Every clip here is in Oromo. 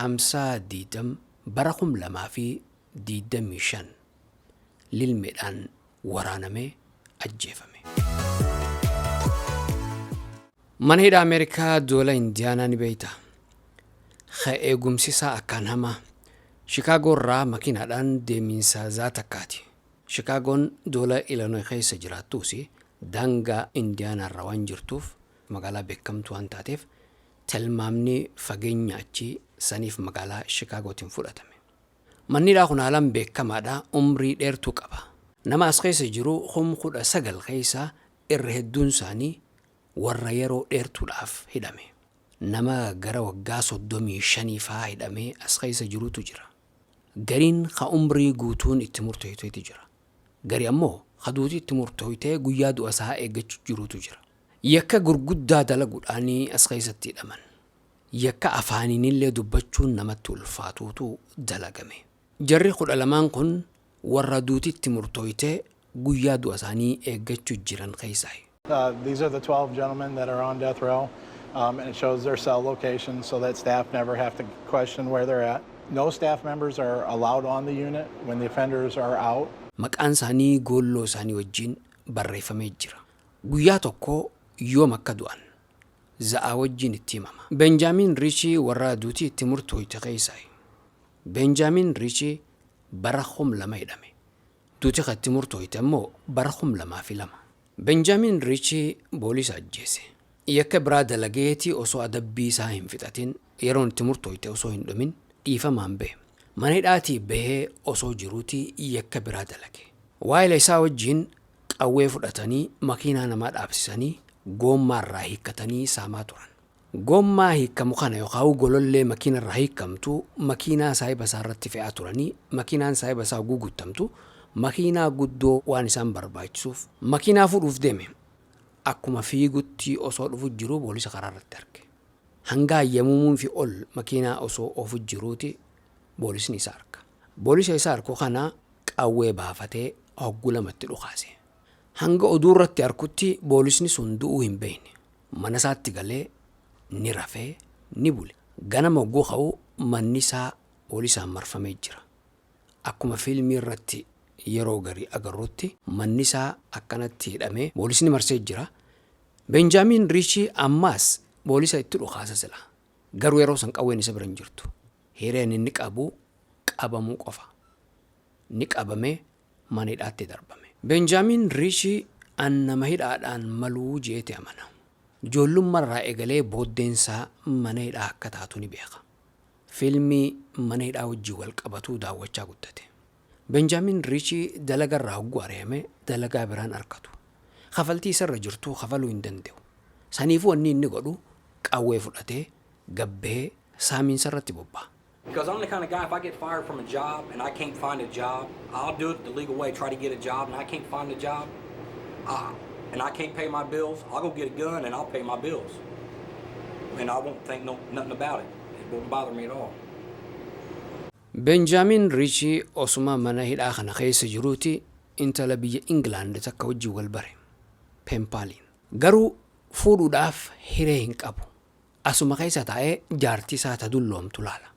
Caamsaa 20 bara 2025 lilmeedhaan waraanamee ajjeefame. Mana hidhaa Ameerikaa doola Indiyaanaa ni beektaa? Ka eegumsi isaa akkaan hamaa. Shikaagoo irraa makiinaadhaan deemiinsa zaa takkaati. Shikaagoon doola Illinois keessa jiraattuus daangaa Indiyaanaa irra waan jirtuuf, magaalaa beekamtuu waan taateef, tilmaamni fageenya achii saniif magaalaa Shikaagootiin fudhatame. Manni hidhaa kun haalaan beekamaadha, umrii dheertuu qaba. Nama as keessa jiru 19,000 keessaa irra hedduun isaanii warra yeroo dheertuudhaaf hidhame. Nama gara waggaa 35 faa hidhamee as keessa jirutu jira. Gariin ka umrii guutuun itti murteessiteetu jira. Gari ammoo ka duuti itti murtooytee guyyaa du'a isaa eeggachuu jirutu jira. Yakka gurguddaa dalaguudhaan as keessatti hidhaman. Yakka afaaniinillee dubbachuun namatti ulfaatuutu dalagame. Jarri 12n kun warra duuti itti murtooytee guyyaa du'a isaanii eeggachuu jiran keessaa. These are the 12 gentlemen that are on death row, and it shows their cell location so that staff never have to question where they're at. No staff members are allowed on the unit when the offenders are out. Maqaan isaanii goolloo isaanii wajjin barreeffamee jira. Guyyaa tokko yoom akka du'an za'aa wajjin itti himama. Benjaamin Riichii warra duutii itti murtooyte keessaa. Benjaamin Riichii bara 2000 hidhame. Duuti kan itti murtooyte immoo bara 2002. Benjaamin Riichii poolisa ajjeese. Yakka biraa dalageetii osoo adabbii isaa hin fixatin, yeroon itti murtooyte osoo hin dhumin, dhiifamaan bahe. Mana hidhaatii bahee osoo jiruutii yakka biraa dalage. Waa'ila isaa wajjin qawwee fudhatanii, makiinaa namaa dhaabsisanii, goommaa irraa hiikkatanii saamaa turan. Goommaa hiikkamu kana yookaan golollee makiina irraa hiikkamtu makiinaa saahiba isaa irratti fe'aa turanii, makiinaan saahiba isaa guguuttamtu makiinaa guddoo waan isaan barbaachisuuf makiinaa fuudhuuf deeme. Akkuma fiigutti osoo dhufu jiru poolisa karaa irratti arge. Hanga hayyamuumuun fi ol makiinaa osoo oofu jiruuti poolisni isa arga. Poolisa isa arku kana qawwee baafatee hogguu lamatti dhukaase. Hanga oduu irratti arkutti poolisni sun du'uu hin beekne. Mana isaatti galee ni rafee ni bule. Ganama hogguu ka'u manni isaa poolisaan marfamee jira. Akkuma fiilmii irratti yeroo garii agarrutti manni isaa akkanatti hidhamee poolisni marsee jira. Benjaamin Riichii ammaas poolisa itti dhukaasa sila. Garuu yeroo san qawween isa bira hin jirtu. Hireen inni qabu qabamuu qofa. Ni qabamee mana hidhaatti darbame. Benjaamin Riichii an nama hidhaadhaan maluu jeete amana. Ijoollummaarraa eegalee booddeensaa mana hidhaa akka taatu ni beeka. Fiilmii mana hidhaa wajjin wal qabatuu daawwachaa guddate. Benjaamin Riichii dalagarraa hogguu ari'ame dalagaa biraan argatu. Kafaltii isarra jirtu kafaluu hin danda'u. Saniifuu wanni inni godhu qawwee fudhatee gabbee saamiinsa irratti bobba'a. Because I'm the kind of guy, if I get fired from a job and I can't find a job, I'll do it the legal way, try to get a job, and I can't find a job, and I can't pay my bills, I'll go get a gun and I'll pay my bills. And I won't think no, nothing about it. It won't bother me at all. Benjaamin Riichii osuma mana hidhaa kana keessa jiruuti intala biyya Ingilaand takka wajjin wal bare. Peempaaliin. Garuu fuudhuudhaaf hiree hin qabu. Asuma keessa taa'ee jaartii isaa ta dulloomtu laala.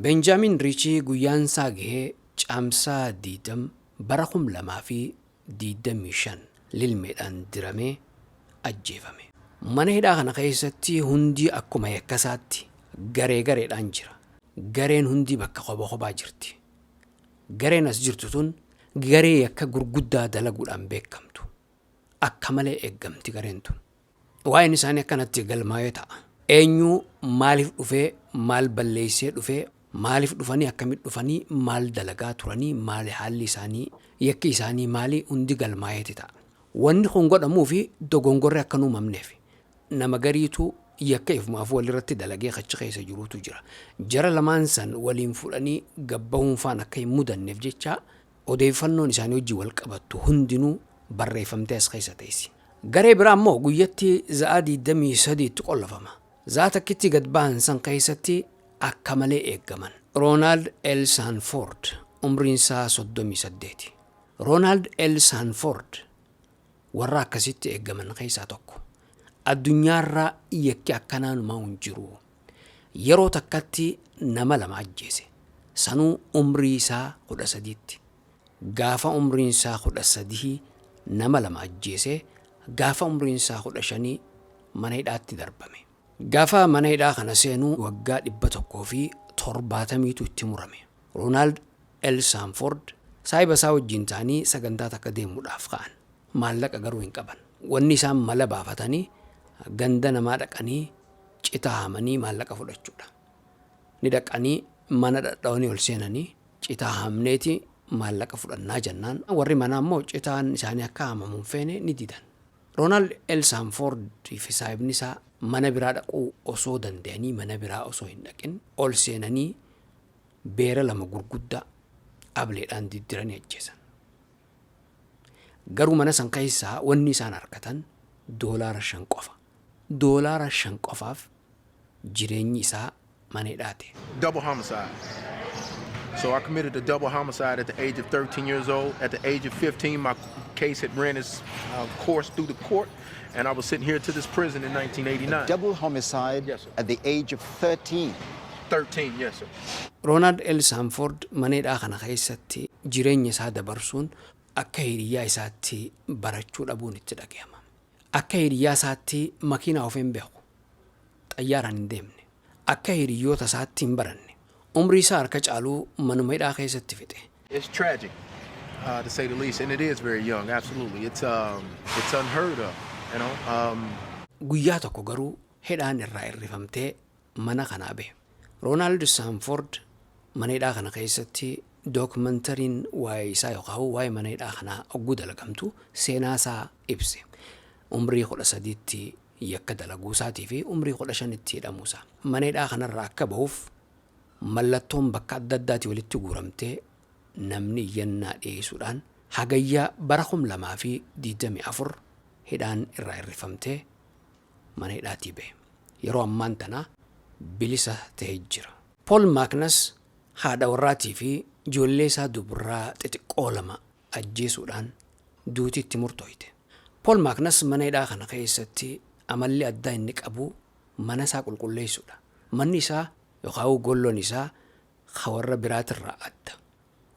Benjaamin Riichii guyyaan isaa gahee Caamsaa 20 bara 2025 lilmeedhaan diramee ajjeefame. Mana hidhaa kana keessatti hundi akkuma yakkasaatti garee gareedhaan jira. Gareen hundi bakka kopha kophaa jirti. Gareen as jirtu tun garee yakka gurguddaa dalaguudhaan beekamtu. Akka malee eeggamti gareen tun. Waa'een isaanii akkanatti galmaa'ee ta'a. Eenyu maaliif dhufee, maal balleessee dhufee, maaliif dhufanii, akkamitti dhufanii, maal dalagaa turanii, maali haalli isaanii, yakki isaanii maali, hundi galmaa'eeti ta'a. Wanni kun godhamuu fi dogongorri akka hin uumamneef, nama gariitu yakka ifumaaf walirratti dalagee achi keessa jirutu jira. Jara lamaan san waliin fudhanii gabbahuun faan akka hin mudanneef jecha odeeffannoon isaanii wajjin wal qabattu hundinuu barreeffamtee as keessa teessi. Garee biraa immoo guyyatti za'aa 23tti qollofama. Za'aa takkitti gad bahan san keessatti akka malee eeggaman. Roonaald L. Sanford umriin isaa 38. Roonaald L. Sanford warra akkasitti eeggaman keessaa tokko. Addunyaarra yakki akkanaanumaa hin jiru. Yeroo takkatti nama lama ajjeese. Sanuu umrii isaa 13tti. Gaafa umriin isaa 13 nama lama ajjeese, gaafa umriin isaa 15 mana hidhaatti darbame. Gaafa mana hidhaa kana seenuu waggaa 170tu itti murame. Roonaald L. Saanford saahiba isaa wajjin ta'anii sagantaa takka deemuudhaaf ka'an. Maallaqa garuu hin qaban. Wanni isaan mala baafatanii ganda namaa dhaqanii citaa haamanii maallaqa fudhachuudha. Ni dhaqanii mana dhadha'anii ol seenanii, citaa haamneeti maallaqa fudhannaa jennaan, warri manaa immoo citaan isaanii akka haamamu hin feene, ni didan. Roonaald L. Saanford fi saahibni isaa mana biraa dhaquu osoo danda'anii mana biraa osoo hin dhaqin ol seenanii beera lama gurguddaa ableedhaan diddiranii ajjeesan. Garuu mana san keessaa wanni isaan argatan $5 qofa. $5 qofaaf jireenyi isaa mana hidhaate. Double homicide. So I committed a double homicide at the age of 13 years old. At the age of 15, my case had ran its course through the court, and I was sent here to this prison in 1989. Double homicide Yes, sir. At the age of 13. 13, yes, sir. Roonaald L. Saanford mana hidhaa kana keessatti jireenya isaa dabarsuun akka hiriyyaa isaatti barachuu dhabuun itti dhaga'ama. Akka hiriyyaa isaatti makiinaa of hin beeku. Xayyaaraan hin deemne. Akka hiriyyoota isaatti hin baranne. Umrii isaa harka caaluu manuma hidhaa keessatti fixe. It's tragic, to say the least, and it is very young. Absolutely, it's unheard of. Guyyaa tokko garuu hidhaan irraa hirrifamtee mana kanaa bahe. Roonaald Saanford mana hidhaa kana keessatti dookumentariin waa'ee isaa yookaan waa'ee mana hidhaa kanaa ogguu dalagamtu seenaa isaa ibse. Umrii 13tti yakka dalaguu isaatii fi umrii 15tti hidhamuu isaa. Mana hidhaa kanarraa akka bahuuf mallattoon bakka adda addaati walitti guuramtee namni iyyannaa dhiyeessuudhaan Hagayyaa bara 2024 hidhaan irraa hirrifamtee mana hidhaatii bahe. Yeroo ammaan tana bilisa ta'ee jira. Paul Maaknas haadha warraatii fi ijoollee isaa dubaraa xixiqqoo lama ajjeesuudhaan duuti itti murtooyte. Paul Maaknas mana hidhaa kana keessatti amalli addaa inni qabu mana isaa qulqulleessuudha. Manni isaa yookaan golloon isaa warra biraatirraa adda.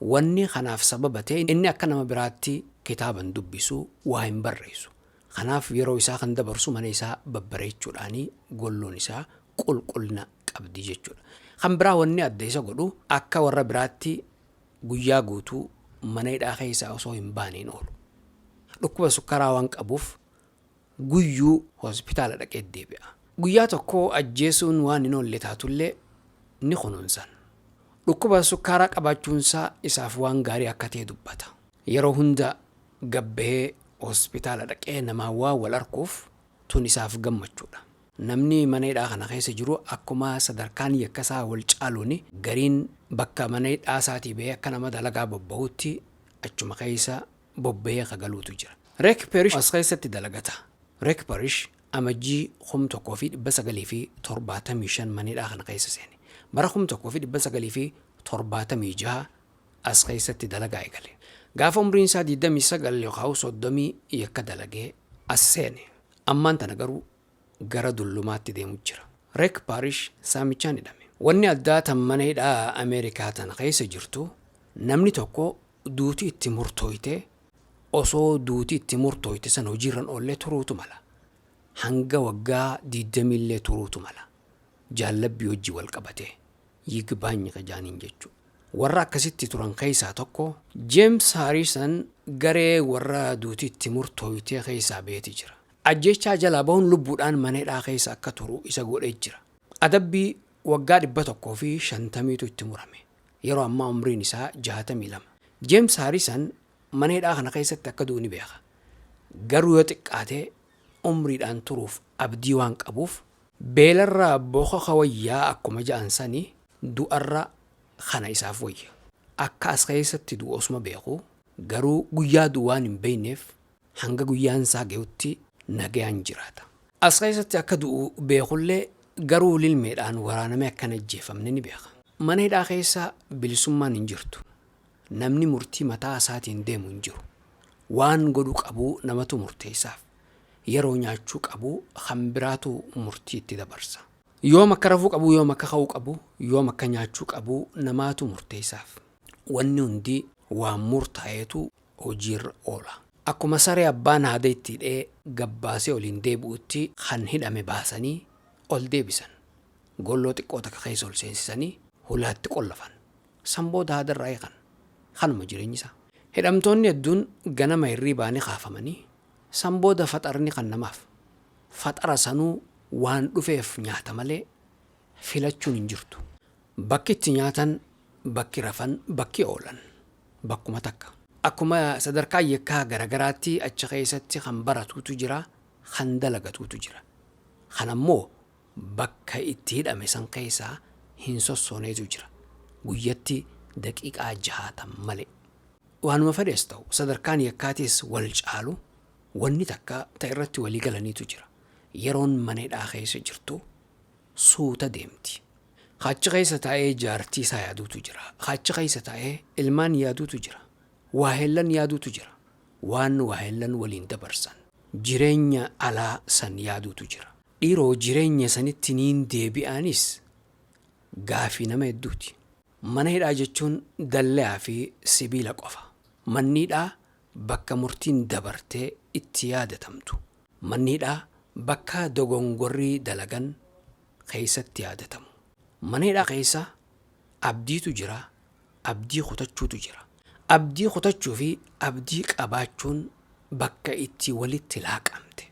Wanni kanaaf sababa ta'e inni akka nama biraatti kitaaban dubbisu, waa hin barreessu. Kanaaf yeroo isaa kan dabarsu mana isaa babbareechuudhaanii golloon isaa qulqullina qabdi jechuudha. Kan biraa wanni adda isa godhu akka warra biraatti guyyaa guutuu mana hidhaa keessaa osoo hin baaneen oolu. Dhukkuba sukkaraa waan qabuuf guyyuu hospitaala dhaqee deebi'a. Guyyaa tokko ajjeesuun waan hin oolle taatullee ni kunuunsan. Dhukkuba sukkaaraa qabaachuunsaa isaaf waan gaarii akka ta'e dubbata. Yeroo hunda gabbahee hospitaala dhaqee namaa waan wal arguuf tun isaaf gammachuudha. Namni mana hidhaa kana keessa jiru akkuma sadarkaan yakkasaa wal caaluun gariin bakka mana hidhaa isaatii bahee akka nama dalagaa bobbahutti achuma keessa bobbahee kagaluutu jira. Reek Perish as keessatti dalagata. Reek Perish Amajjii 1975 mana hidhaa kana keessa seene. Bara 1976 as keessatti dalagaa eegale. Gaafa umriin isaa 29 yookaan 30 yakka dalagee as seene. Ammaan tana garuu gara dullumaatti deemu jira. Reek Parish saamichaan hidhame. Wanni addaa tan mana hidhaa Ameerikaa tana keessa jirtu, namni tokko duuti itti murtooyte osoo duuti itti murtooyte sana hojiirran oollee turuutu mala. Hanga waggaa 20 illee turuutu mala. Jaallabbii hojii wal qabatee ይግባኝ qajaaniin jechuudha. Warra akkasitti turan keessaa tokko Jeems Haarisan garee warra duuti itti murtooytee keessaa beeti jira. Ajjechaa jalaa bahuun lubbuudhaan mana hidhaa keessa akka turu isa godhee jira. Adabbii waggaa 150tu itti murame. Yeroo ammaa umriin isaa 62. Jeems Haarisan mana hidhaa kana keessatti akka du'u ni beeka. Garuu yoo xiqqaate umriidhaan turuuf abdii waan qabuuf, beelarraa bokoka wayyaa akkuma ja'an sanii, du'arra kana isaaf wayya. Akka as keessatti du'u osuma beeku garuu guyyaa du'u waan hin beekneef hanga guyyaan isaa gahutti nagayaan jiraata. As keessatti akka du'u beekullee garuu lilmeedhaan waraanamee akka hin ajjeefamne ni beeka. Mana hidhaa keessa bilisummaan hin jirtu. Namni murtii mataa isaatiin deemu hin jiru. Waan godhu qabu namatu murteessaaf. Yeroo nyaachuu qabu kan biraatu murtii itti dabarsa. Yoom akka rafuu qabu, yoom akka ka'uu qabu, yoom akka nyaachuu qabu namaatu murteessaaf. Wanni hundi waan murtaa'eetu hojiirra oola. Akkuma saree abbaan haada itti hidhee gabbaasee oliin deebi'utti kan hidhame baasanii ol deebisan. Golloo xiqqoo takka keessa ol seensisanii hulaatti qollafan. San booda haadarraa eegan. Kanuma jireenyi isaa. Hidhamtoonni hedduun ganama hirriibaa ni kaafamanii san booda faxarni kan namaaf. Faxara sanuu waan dhufeef nyaata malee filachuun hin jirtu. Bakki itti nyaatan, bakki rafan, bakki oolan bakkuma takka. Akkuma sadarkaa yakkaa garagaraatti achi keessatti kan baratuutu jira, kan dalagatuutu jira. Kan ammoo bakka itti hidhame san keessaa hin sossooneetu jira. Guyyatti daqiiqaa 60 malee. Waanuma fedhes ta'u, sadarkaan yakkaatis wal caalu, wanni takka ta irratti walii galaniitu jira. Yeroon mana hidhaa keessa jirtu suuta deemti. Achi keessa taa'ee jaartii isaa yaaduutu jira. Achi keessa taa'ee ilmaan yaaduutu jira. Waahellan yaaduutu jira. Waan waahellan waliin dabarsan. Jireenya alaa san yaaduutu jira. Dhiiroo, jireenya sanitti niin deebi'anis gaafii nama hedduuti. Mana hidhaa jechuun dallayaa fi sibiila qofa. Manni hidhaa bakka murtiin dabartee itti yaadatamtu. Manni hidhaa bakka dogongorrii dalagan keessatti yaadatamu. Mana hidhaa keessa abdiitu jira, abdii kutachuutu jira. Abdii kutachuu fi abdii qabaachuun bakka itti walitti laaqamte.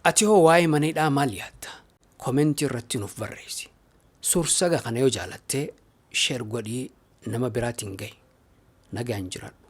Ati hoo waa'ee mana hidhaa maal yaadda? Komentii irratti nuuf barreessi. Suursaga kana yoo jaalattee share godhii nama biraatiin gahi. Nagaan jiraadhu.